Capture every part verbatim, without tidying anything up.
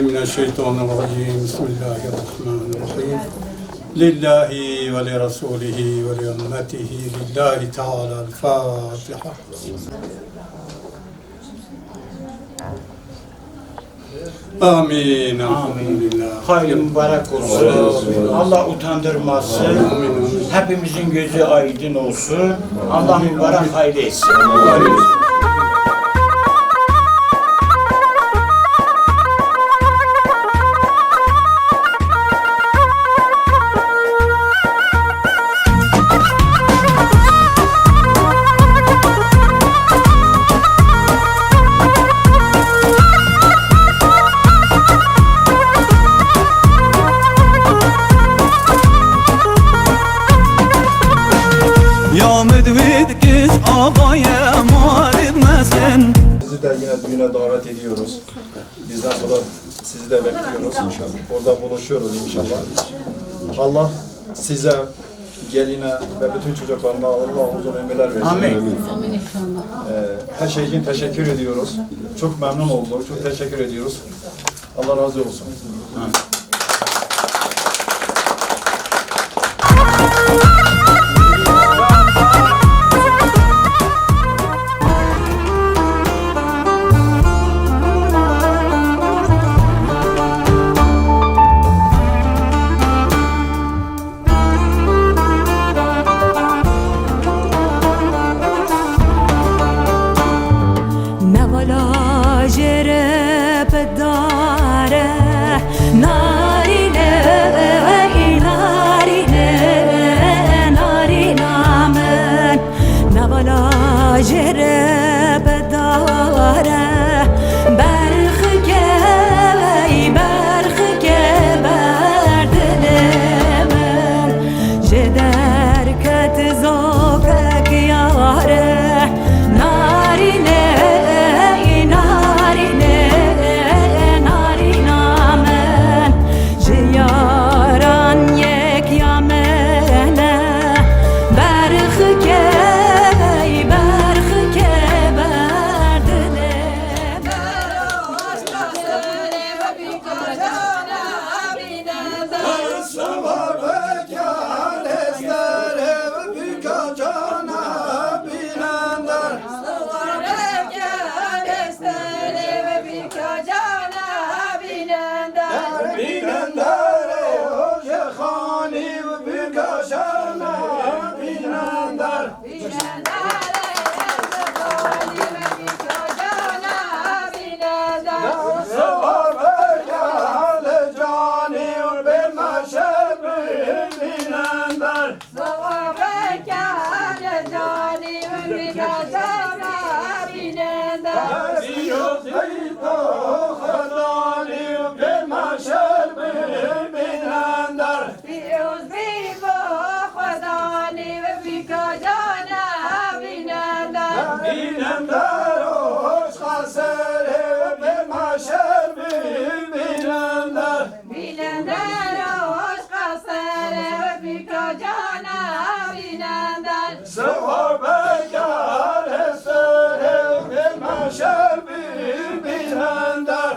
من الشيطان الرجيم. بسم الله الرحمن الرحيم. لله ولرسوله ولأمته لله تعالى. الفاتحة. Amin. Elhamdülillah. Hayırlı mübarek olsun. Allah utandırmasın. Hepimizin gözü aydın olsun. Allah mübarek hayırlı etsin. Ya midwid kis avaye marid mesin. Sizi de yine düğüne davet ediyoruz. Bizden sonra sizi de bekliyoruz. Orada buluşuyoruz inşallah. Allah size, geline ve bütün çocuklarına Allah uzun ömürler versin. Amin. Ee, her şey için teşekkür ediyoruz. Çok memnun olduk. Çok teşekkür ediyoruz. Allah razı olsun. Nevala jere pedare, narine, narine, narina min. Nevala jere pedare, berxike, berxike berdine min. Ji derket zokek yare, narine, narine, narina min. Ji yaran yek ya min e, berxike, berxike berdine min. Pîroz bî bo Xwedanê we bîka cana bînendar. Bînendar û hoşqa serê we pê maşer bî bînendar. Bînendar û hoşqa serê we bîka cana bînendar. Siwa bekar serê we pê maşer bî bînendar.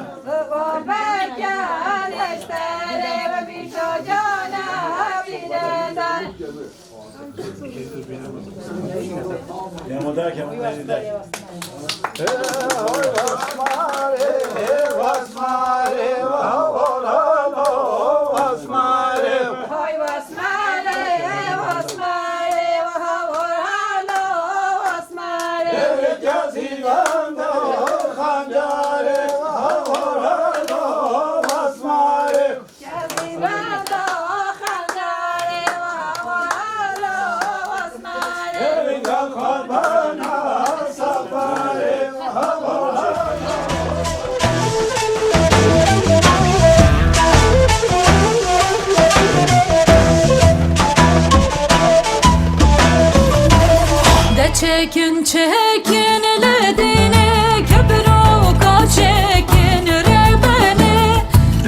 De çekin, çekin li dînê, kebroka çekin rebenê.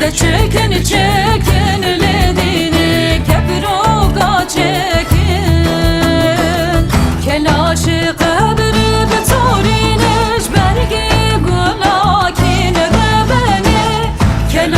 De çekin, çekin li dînê, kebroka çekin. Kela ji qebirê bitorîne, ji bergê gulakîn rebenê. Kel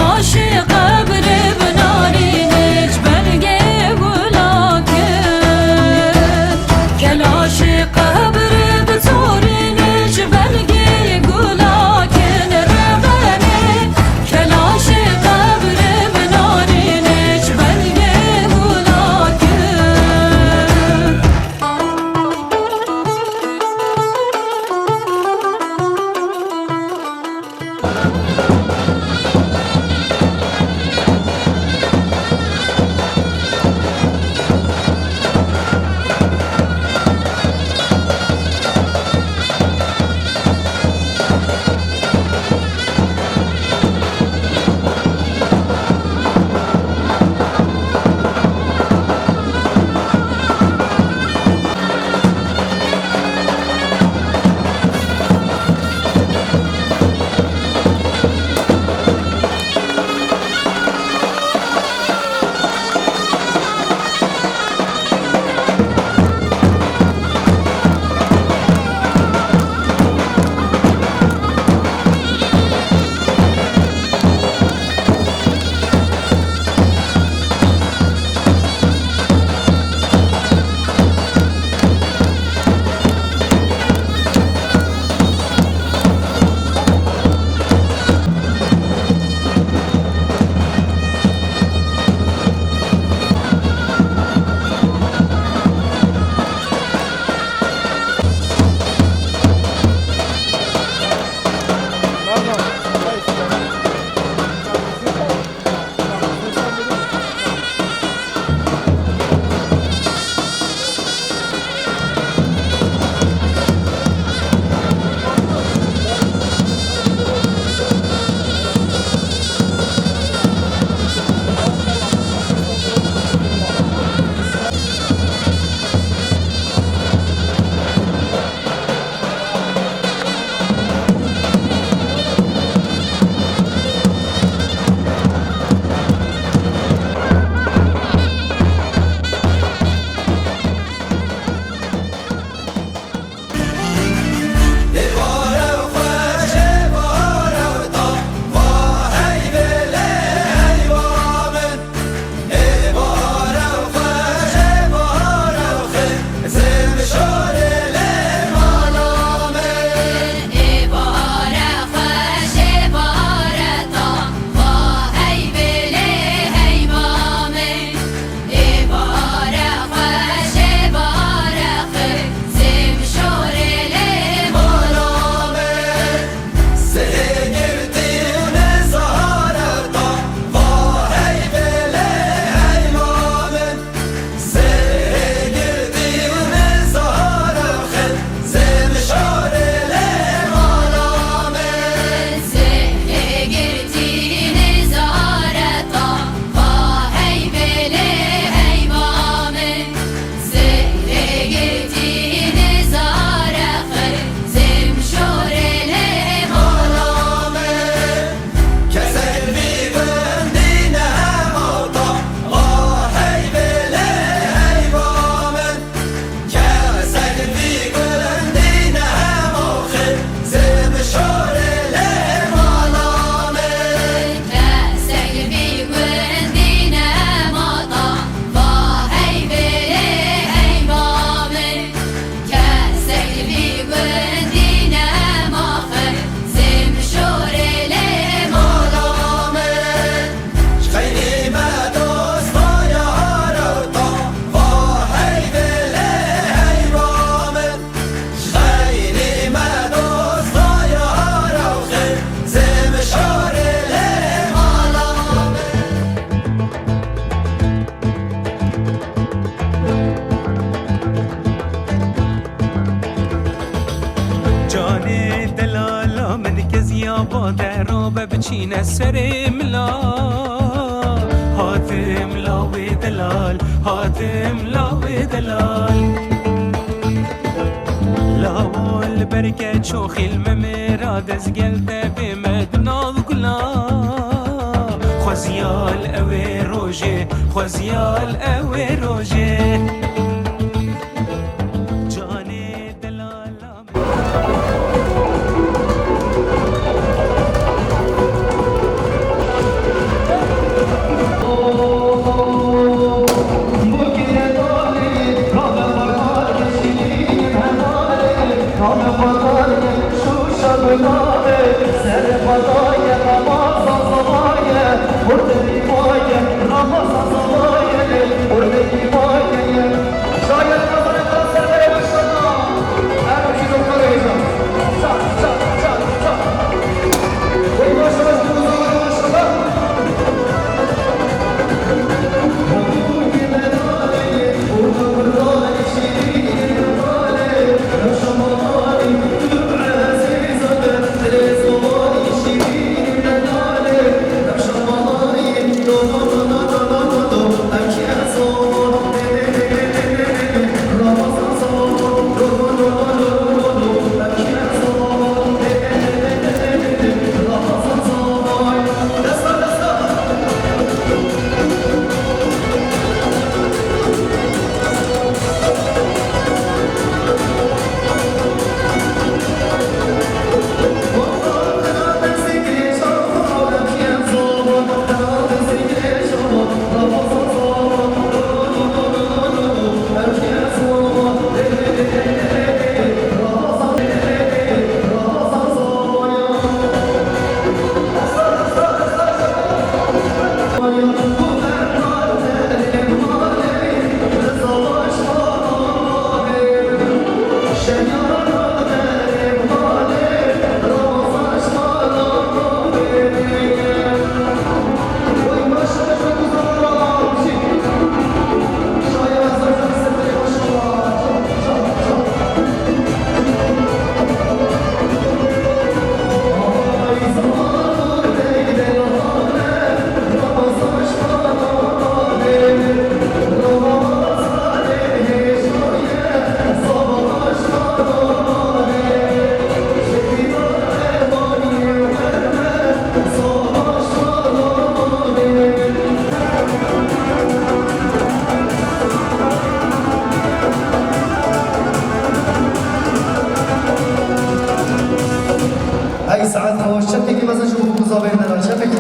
Ba dero be biçîne serê mila. Hatim lawê delal, hatim lawê delal. Lawo li ber ke çoxîl me mêra dezgel te bê me di nav gula. Xweziya li ewê rojê, xweziya li ewê rojê. Canê delala. Hey saet xweş, çepekî mezin ji bo ku zavên me re çepekî.